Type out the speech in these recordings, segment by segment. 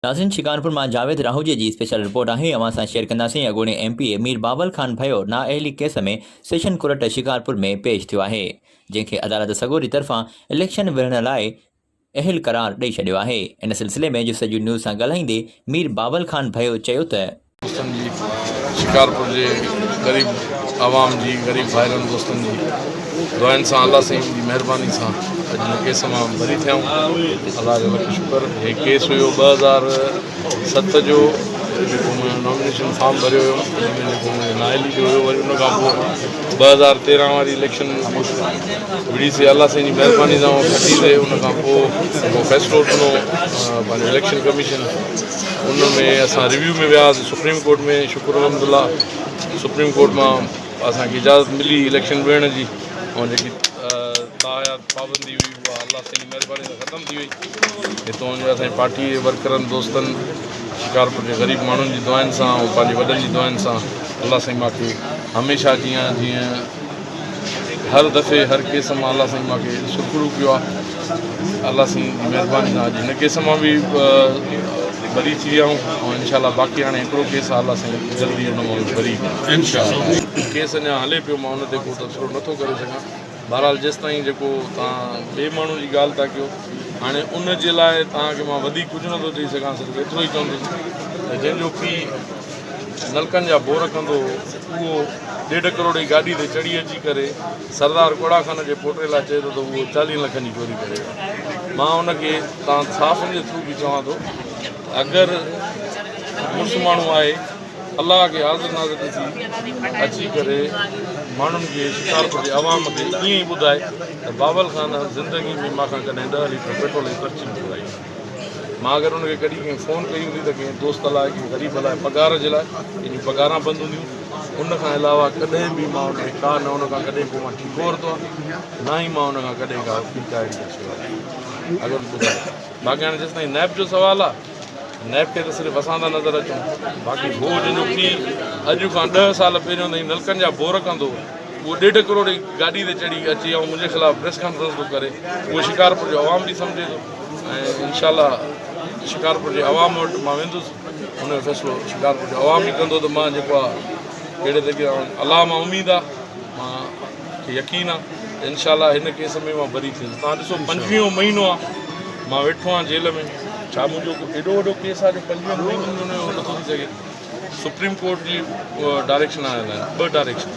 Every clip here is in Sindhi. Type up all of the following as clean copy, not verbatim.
ناظرين شڪارپور مان جاويد راهوجي جي اسپيشل رپورٽ آهي اوهان سان شيئر ڪنداسين اڳوڻي M P A Mir Babal Khan Bhayo نااهلي ڪيس ۾ سيشن ڪورٽ شڪارپور ۾ پيش ٿيو آهي جنهن کي عدالت سڳوري طرفان اليڪشن وڙهڻ لاء اهل قرار ڏئي ڇڏيو آهي ان سلسلي ۾ جستجو نيوز سان ڳالهائيندي مير بابل خان ڀيو چيو ته. دوستن جي شڪارپور جي غريب عوام جي غريب ڀائرن دوستن جي دعائن سان الله سائين جي مهرباني سان اڄ هن ڪيس مان بري ٿيا آهيون الله جو لک شڪر هي ڪيس هيو 2007 جو جيڪو مون نامينيشن فارم ڀريو هيو ان ۾ جيڪو منهنجو نااهلي جو هيو وري ان کان پوء 2013 واري اليڪشن وڙهي سي الله سائين جي مهرباني سان کٽي سي ان کان پوء جيڪو فيصلو ڏنو پنهنجو اليڪشن ڪميشن ان ۾ اسان ريويو ۾ وياسين سپريم ڪورٽ ۾ شڪر الحمد الله سپريم ڪورٽ مان اسانکي اجازت ملي اليڪشن وڙهڻ جي ۽ جيڪي تاحيات پابندي هئي اها الله سائين جي مهرباني سان ختم ٿي وئي هتون جي اسانجي پارٽي جي ورڪرن دوستن شڪارپور جي غريب ماڻهن جي دعائن سان ۽ پنهنجي وڏن جي دعائن سان الله سائين ماکي هميشه جيئن جيئن هر دفعي هر ڪيس مان الله سائين مان کي سرخرو ڪيو آهي الله سائين جي مهرباني سان اڄ هن ڪيس مان به بري ٿي ويا آهيون ۽ انشاء الله باقي هاڻي هڪڙو ڪيس آهي الله سائين جلدي ان مان به بري انشاء الله ڪيس اڃا هلي پيو مان ان تي ڪو تبصرو نٿو ڪري سگهان بهرحال جيستائين جيڪو توهان ٻئي ماڻهو جي ڳالهه ٿا ڪيو هاڻي ان جي لاء توهان کي مان وڌيڪ ڪجهه نٿو چئي سگهان صرف ايترو ئي چوندس ته جنهن جو پيء نلڪن جا بور ڪندو هو اهو ڏيڍ ڪروڙ جي گاڏي تي چڙهي اچي ڪري سردار ڪوڙا خان جي پوٽي لاء چئي ٿو ته اهو چاليهن لکن جي چوري ڪري ويو آهي. مان ان کي توهان صحافين جي ٿرو به چوان ٿو ته اگر مڙس ماڻهو آهي الله کي حاضر ناظر ڏسي اچي ڪري ماڻهن کي شڪارپور جي عوام کي ائين ئي ٻڌائي ته بابل خان زندگي ۾ مان کان ڪڏهن ڏهه ليٽر پيٽرول جي پرچي نه گهرائي آهي. مان اگر ان کي ڪڏهن ڪنهن فون ڪئي هوندي ته ڪنهن دوست لاء ڪنهن غريب لاء پگهار جي لاء ڪنهن جون پگهاران بند هونديون ان کان علاوه ڪڏهن به مان ان کي ڪا نه ان کان ڪڏهن ڪو مان ٺيڪو ورتو آهي نه ئي مان ان کان ڪڏهن ڪا ٻي ڪا اهڙي ڪا شيء ورتي اگر ٻڌايو باقي هاڻي جيستائين نيب جو سوال آهي نيب کي ته صرف اسان ٿا نظر اچون باقي هو جنهن جو پيء اڄ کان ڏهه سال پهريون تائين نلڪن جا بور ڪندو هو اهو ڏيڍ ڪروڙ جي گاڏي تي چڙهي اچي ۽ منهنجي خلاف پريس ڪانفرنس ٿو ڪري اهو شڪارپور جو عوام به سمجهي ٿو ۽ انشاء الله شڪارپور جي عوام وٽ مان ويندس ان جو فيصلو شڪارپور جو عوام ئي ڪندو ته مان جيڪو آهي ڪهڙي طريقي سان الله مان اميد آهي مان کي يقين آهي ته انشاء الله هن ڪيس ۾ مان بري ٿيندس تان ڏسو پنجويهون مهينو آهي مان ويٺو آهيان جيل ۾ ڇا منهنجو ڪو ايڏو وڏو ڪيس آهي جو پنجويهن مهينن ۾ ان جو نٿو ٿي سگهي سپريم ڪورٽ جي ڊائريڪشن آيل آهن ٻه ڊائريڪشن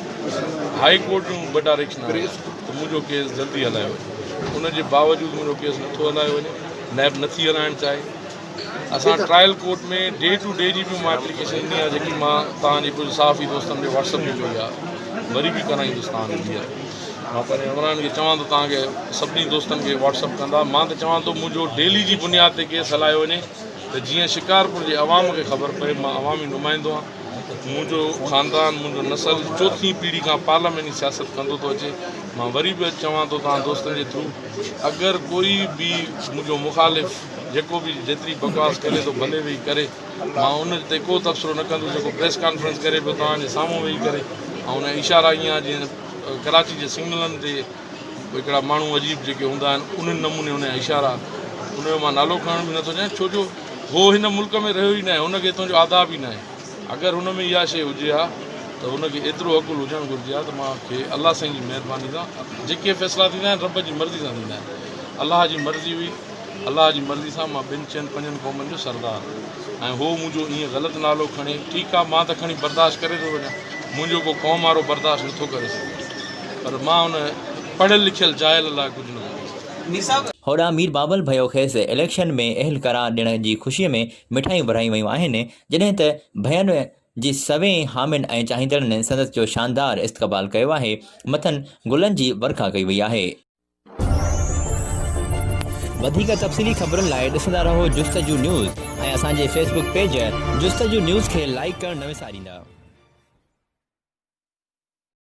هائي ڪورٽ جون ٻه ڊائريڪشن آيل آهن ته منهنجو ڪيس جلدي هلايو وڃي ان جي باوجود منهنجو ڪيس نٿو هلايو وڃي نيب نٿي هلائڻ چاهي اسان trial court ۾ day to day جي به مان ايپليڪيشن ڏني آهي جيڪي مان توهان جي ڪجهه صحافي دوستن کي واٽس اپ به ڪئي آهي وري به ڪرائيندس توهان کي ٻيهر مان پنهنجي عمران کي چوان ٿو توهان کي سڀني دوستن کي واٽس اپ ڪندا مان ته چوان ٿو منهنجو ڊيلي جي بنياد تي ڪيس هلايو وڃي ته جيئن شڪارپور جي عوام کي خبر پئي مان عوامي نمائندو آهيان، منهنجو خاندان منهنجو نسل چوٿين پيڙهي کان پارلياماني سياست ڪندو ٿو اچي، مان وري به چوان ٿو توهان دوستن جي ٿرو اگر ڪوئي به منهنجو مخالف جيڪو به جيتري بڪواس ڪري ٿو ڀلي ويهي ڪري مان ان تي ڪو تبصرو نه ڪندس جيڪو پريس ڪانفرنس ڪري پيو توهان جي سامهون ويهي ڪري ۽ ان اشارا ائين آهي جيئن ڪراچي جي سگنلن تي هڪڙا ماڻهو عجيب جيڪي هوندا آهن انهن نموني ان جا اشارا ان جو مان نالو کڻڻ به نٿو چاهيان ڇو جو هو هن ملڪ ۾ رهيو ئي ناهي هن کي هتان جو آداب ئي ناهي اگر هن ۾ اها شيء هجي ها ته هن کي ايترو عقل هجڻ گهرجي ها ته مان کي الله سائين جي مهرباني سان جيڪي فيصلا ٿيندا آهن رب جي مرضي سان ٿيندا آهن الله جي مرضي هئي الله جي مرضي سان مان ٻن چئن پنجن قومن جو سردار ۽ هو منهنجو ائين غلط نالو کڻي ٺيڪ آهي مان ته کڻي برداشت ڪري ٿو وڃان منهنجو ڪو قوم وارو برداشت نٿو ڪري سگهي پر مان ان پڙهيل لکيل جاهل لاء ڪجهه نٿو چئي سگهان. هوڏانهن مير بابل ڀيو کيس اليڪشن ۾ اهل قرار ڏيڻ جي خوشي ۾ مٺايون ورهايون ويون آهن جڏهن ته ڀين جي سوين حامين ۽ چاهيندڙن سندس جو شاندار استقبال ڪيو آهي مٿن گلن جي ورکا ڪئي وئي آهي. وڌيڪ تفصيلي خبرن لاء ڏسندا رهو جستجو نيوز ۽ اسان جي فيس بڪ پيج جستجو نيوز کي لائيڪ ڪرڻ نه وساريندا.